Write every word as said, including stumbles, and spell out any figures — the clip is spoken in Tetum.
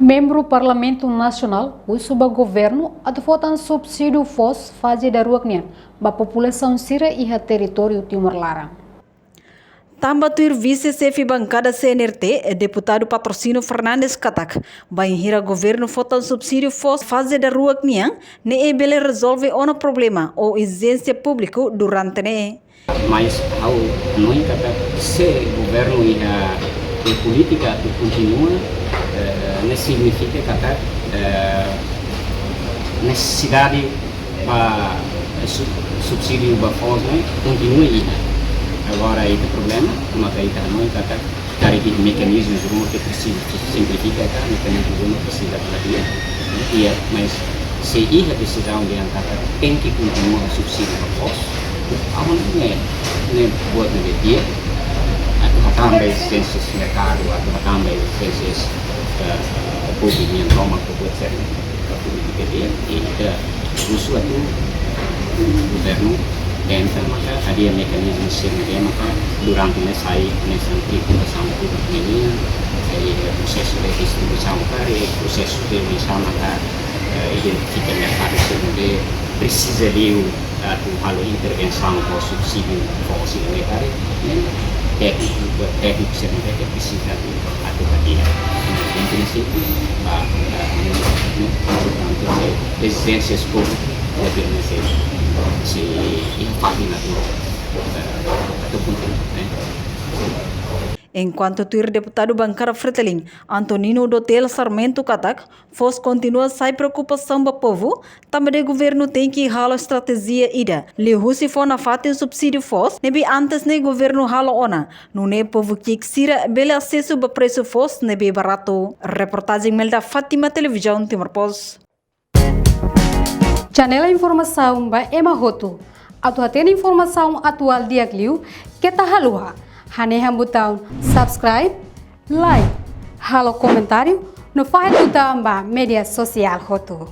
Membru Parlamentu Nasionál husu ba governu atu fó tan subsídiu foos faze daruak nian ba populasaun sira iha territóriu Timor laran. Tanba tuir vise-xefe bankada C N R T, deputadu Patrocínio Fernandes katak, bainhira governu fó tan subsídiu foos faze daruak nian, ne'e bele rezolve ona problema ou ezijénsia públiku durante ne'e. Mas ha'u hanoin katak se governu iha polítika atu kontinua, eh, ne'e signifika katak, eh, nesesidade ba, eh, su-, subsídiu ba foos ne'e kontinua iha. Agora, ita problema, maka ita hanoin katak karik iha mekanizmu ruma ke presiza simplifika, ka mekanizmu ruma presiza hadi'a. Iha, mas se iha desizaun dehan katak tenke kontinua subsídiu ba foos, ha'u hanoin ne'e, ne'e buat ne'ebé di'ak. Atu hatán ba ezijénsia merkadu, atu hatán ba ezijénsia, eh, públiku nian, toma ke buat sériu. Polítika di'ak, ita husu atu governu tenta maka hadi'a mekanizmu sira ne'ebé maka durante ne'e sai hanesan tributasaun públiku nian, eh, prosesu de distribuisaun karik, prosesu de maka, eh, identifika merkadu sira ne'ebé presiza liu atu halo intervensaun ho subsídiu foos sira ne'e karik, ne'e tékniku, buat tékniku sira ne'ebé ke presiza atu, atu hadi'a. Entaun, ne'e, ba, ba, ne'e, ne'e, portantu, ne'e, ezijénsia públiku, ne'e, ne'e, ne'e, ne'e, iha pájina atu, eh, atu kontinua, ne'e. Enkuantu tuir deputadu bankada Fretilin, Antonino Dotel Sarmento katak, foos kontinua sai preokupasaun ba povu, tanba ne'e governu tenke halo estratéjia ida, liuhusi fó nafatin subsídiu foos ne'ebé antes ne'e governu halo ona, nune'e povu ki'ik sira bele asesu ba presu foos ne'ebé baratu. Reportajen Melda Fátima, Televizaun Timor Post. Janela informasaun ba ema hotu. Atu hatene informasaun atuál di'ak liu, keta haluha hanehan butaun subscribe, like, halo komentáriu, no fahe tutan ba média sosiál hotu.